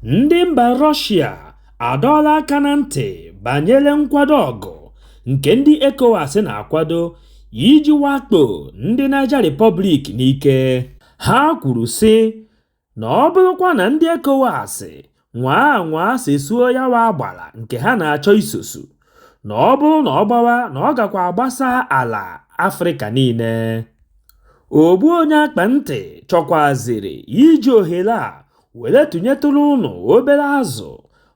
Ndị mba Rọshịa adọọla aka na ntị banyere nkwado ọgụ nke ndị ECOWAS na-akwado iji wakpo ndị Niger Republic n'ike. Ha kwuru sị na ọ bụrụkwa na ndị ECOWAS nwaa anwaa sesuo yawa agbara nke ha na-achọ isosu, na ọ bụrụ na ọ gbawa na ọ gakwa agbasa ala Afrịka niile. Ogbu onye akpa ntị chọkwazịrị iji ohere a were tụnyetụrụ ụnụ obere azụ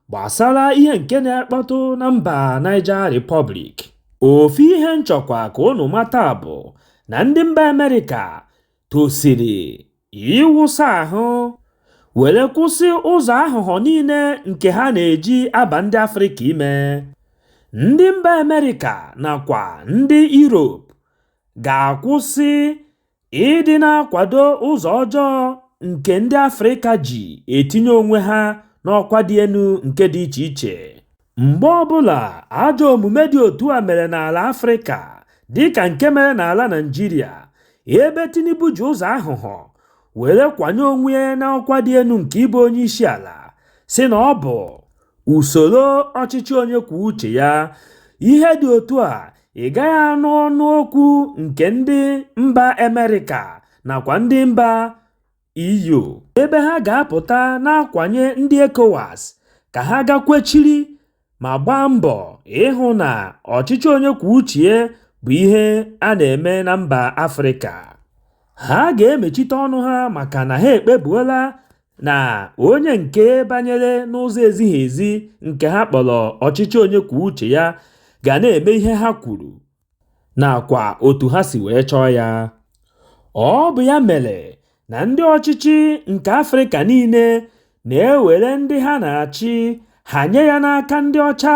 gbasara ihe nke na-akpọtụ na mba Niger Republic. Ofu ihe nchọkwa ka ụnụ mata bụ na ndị mba Amerịka tosiri ịwụsa ahụ were kwụsị ụzọ aghụghọ niile nke ha na-eji aba ndị Afrịka ime. Ndị mba Amerịka nakwa ndị Europe ga-akwụsị ịdị na-akwado ụzọ ọjọọ nke ndị Afrịka ji etinye onwe ha n'ọkwa dị elu nke dị iche iche. Mgbe ọbụla ajọ omume dị otu a mere n'ala Afrịka dịka nke mere n'ala Naịjirịa, ebe Tinubu ji ụzọ aghụghọ were kwanye onwe ya n'ọkwa dị elu nke ịbụ onye isi ala, sị na ọ bụ usoro ọchịchị onye kwuo uche ya, ihe dị otu a ị gaghị anụ ọnụ okwu nke ndị mba Amerịka nakwa ndị mba EU ebe ha ga-apụta na-akwanye ndị ECOWAS ka ha gakwechiri ma gbaa mbọ ịhụ na ọchịchị onye kwuo uche ya bụ ihe a na-eme na mba Afrịka. Ha ga-emechite ọnụ ha maka na ha ekpebuola na onye nke banyere n'ụzọ ezighi ezi nke ha kpọrọ ọchịchị onye kwuo uche ya ga na-eme ihe ha kwuru nakwa otu ha si wee chọọ ya. Ọ bụ ya mere na ndị ọchịchị nke Afrịka niile na-ewere ndị ha na-achị ha nye ya n'aka ndị ọcha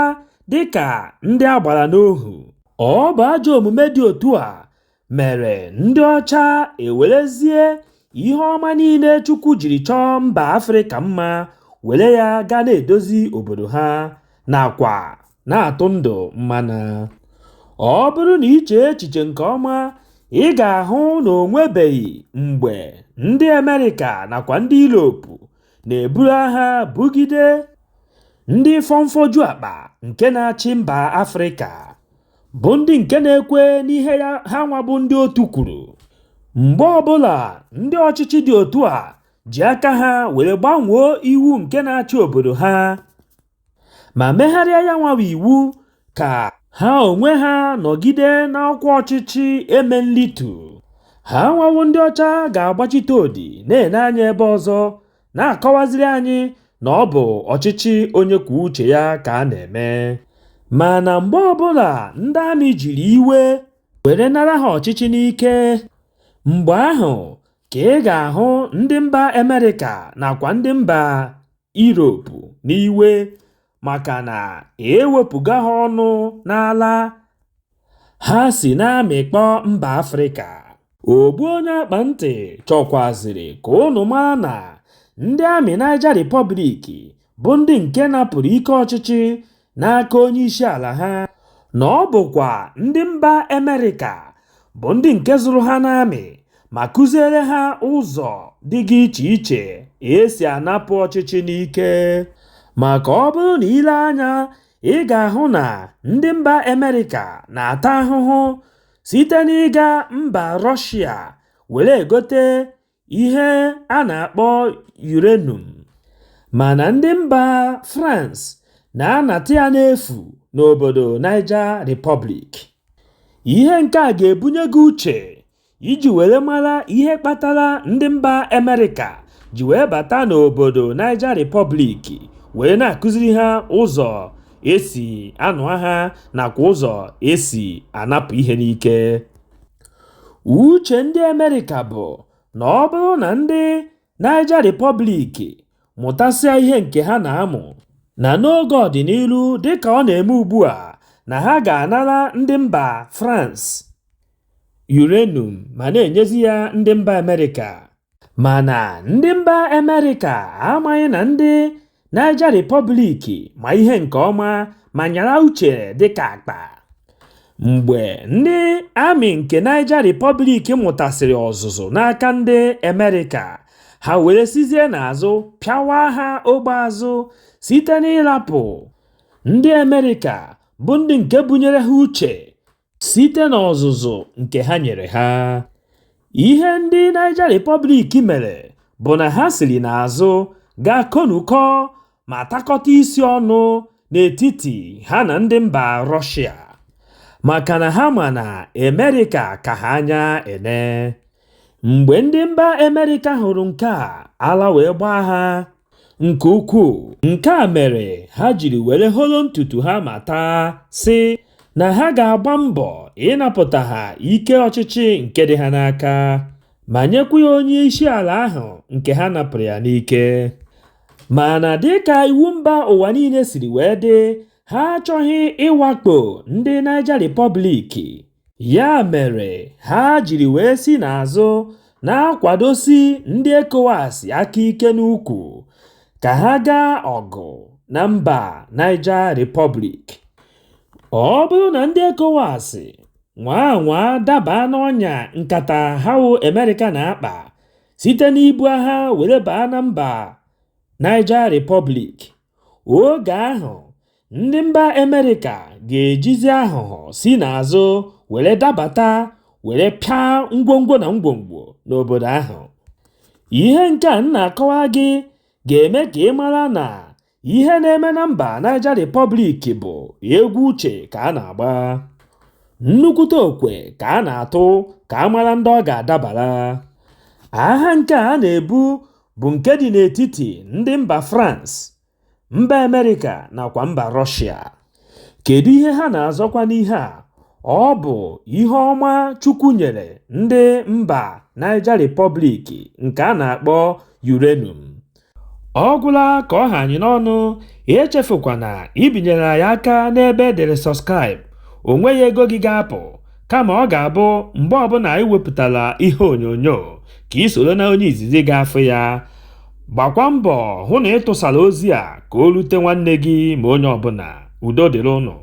dịka ndị a gbara n'ohu. Ọ bụ ajọ omume dị otu a mere ndị ọcha ewerezie ihe ọma niile Chukwu jiri chọọ mba Afrịka mma were ya gaa na-edozi obodo ha nakwa na-atụ ndụ mmanụ. Ọ bụrụ na i chee echiche nke ọma, ị ga-ahụ na o nwebeghị mgbe ndị Amerịka nakwa ndị Europe na-eburu agha bugide ndị fọmfọju akpa nke na-achị mba Afrịka bụ ndị nke na-ekwe n'ihe ha nwa bụ ndị otu kwuru. Mgbe ọbụla ndị ọchịchị dị otu a ji aka ha were gbanwoo iwu nke na-achị obodo ha ma megharịa ya nwawa iwu ka ha onwe ha nọgide n'ọkwa ọchịchị eme nlitu, ha nwawo ndị ọcha ga-agbachite odi na-ene anya ebe ọzọ na-akọwaziri anyị na ọ bụ ọchịchị onye kwuo uche ya ka a na-eme. Mana mgbe ọbụla ndị amị jiri iwe were nara ha ọchịchị n'ike, mgbe ahụ ka ị ga-ahụ ndị mba Amerịka nakwa ndị mba Europe n'iwe maka na ewepụga ha ọnụ n'ala ha si na-amịkpọ mba Afrịka. Ogbu onye akpa ntị chọkwazịrị ka ụnụ mara na ndị amị Niger Republic bụ ndị nke napụrụ ike ọchịchị n'aka onye isi ala ha, na ọ bụkwa ndị mba Amerịka bụ ndị nke zụrụ ha n'amị ma kụziere ha ụzọ dịga iche iche esi anapụ ọchịchị n'ike. Maka ọ bụrụ na ile anya, ị ga-ahụ na ndị mba Amerịka na-ata ahụhụ site n'ịga mba Rọshịa were egote ihe a na-akpọ uranium, mana ndị mba France na-anata ya n'efu n'obodo Niger Republic. Ihe nke a ga-ebunye gị uche iji were mara ihe kpatara ndị mba Amerịka ji wee bata n'obodo Niger Republic were na-akụziri ha ụzọ esi anụ agha nakwa ụzọ esi anapụ ihe n'ike. Uche ndị Amerịka bụ na ọ bụrụ na ndị Niger Republic mụtasịa ihe nke ha na-amụ, na n'oge ọdịnihu dịka ọ na-eme ugbu a, na ha ga-anara ndị mba France uranium ma na-enyezi ya ndị mba Amerịka. Mana ndị mba Amerịka amaghị na ndị Niger Republic ma ihe nke ọma ma nyara uche dịka akpa. Mgbe ndị amị nke Niger Republic mụtasịrị ọzụzụ n'aka ndị Amerịka, Ha were sizie n'azụ pịawa ha ogbe azụ site n'ịrapụ ndị Amerịka bụ ndị nke bunyere ha uche site n'ọzụzụ nke ha nyere ha. Ihe ndị Niger Republic mere bụ na ha siri n'azụ gaa konukọ ma takọta isi ọnụ n'etiti ha na ndị mba Rọshịa, maka na ha ma na Amerịka ka ha anya ene. Mgbe ndị mba Amerịka hụrụ nke a, ala wee gbaa ha nke ukwuu. Nke a mere ha jiri were holo ntutu ha ma taa sị na ha ga-agba mbọ ịnapụta ha ike ọchịchị nke dị ha n'aka ma nyekwa ya onye isi ala ahụ nke ha napụrụ ya n'ike. Mana dịka iwu mba ụwa niile siri wee dị, ha achọghị ịwakpo ndị Niger Republic. Ya mere ha jiri wee si n'azụ na-akwadosi ndị ECOWAS aka ike n'ukwu ka ha gaa ọgụ na mba Niger Republic. Ọ bụrụ na ndị ECOWAS nwaa anwaa daba n'ọnya nkata ha wụ Amerịka na-akpa site n'ibu agha were baa na mba Niger Republic, oge ahụ ndị mba Amerịka ga-ejizi aghụghọ si n'azụ were dabata were pịa ngwongwo na ngwongwo n'obodo ahụ. Ihe nke a m na-akọwara gị ga-eme ka ị mara na ihe na-eme na mba Niger Republic bụ egwu uche ka a na-agba. Nnukwute okwe ka a na-atụ ka a mara ndị ọ ga-adabara. Agha nke a na-ebu bụ nke dị n'etiti ndị mba France, mba Amerịka nakwa mba Rọshịa. Kedu ihe ha na-azọkwa n'ihe a? Ọ bụ ihe ọma Chukwu nyere ndị mba Niger Republic nke a na-akpọ uranium. Ọ gwụla ka ọ ha anyị n'ọnụ. Echefukwana ibinyere anyị aka n'ebe e dere subscribe. O nweghị ego gị ga-apụ, kama ọ ga-abụ mgbe ọbụla anyị wepụtara ihe onyonyo ka ị soro na onye izizi ga-afụ ya. Gbakwa mbọ hụ na ị tụsara ozi a ka o rute nwanne gị ma onye ọbụla. Udo dịrị ụnụ.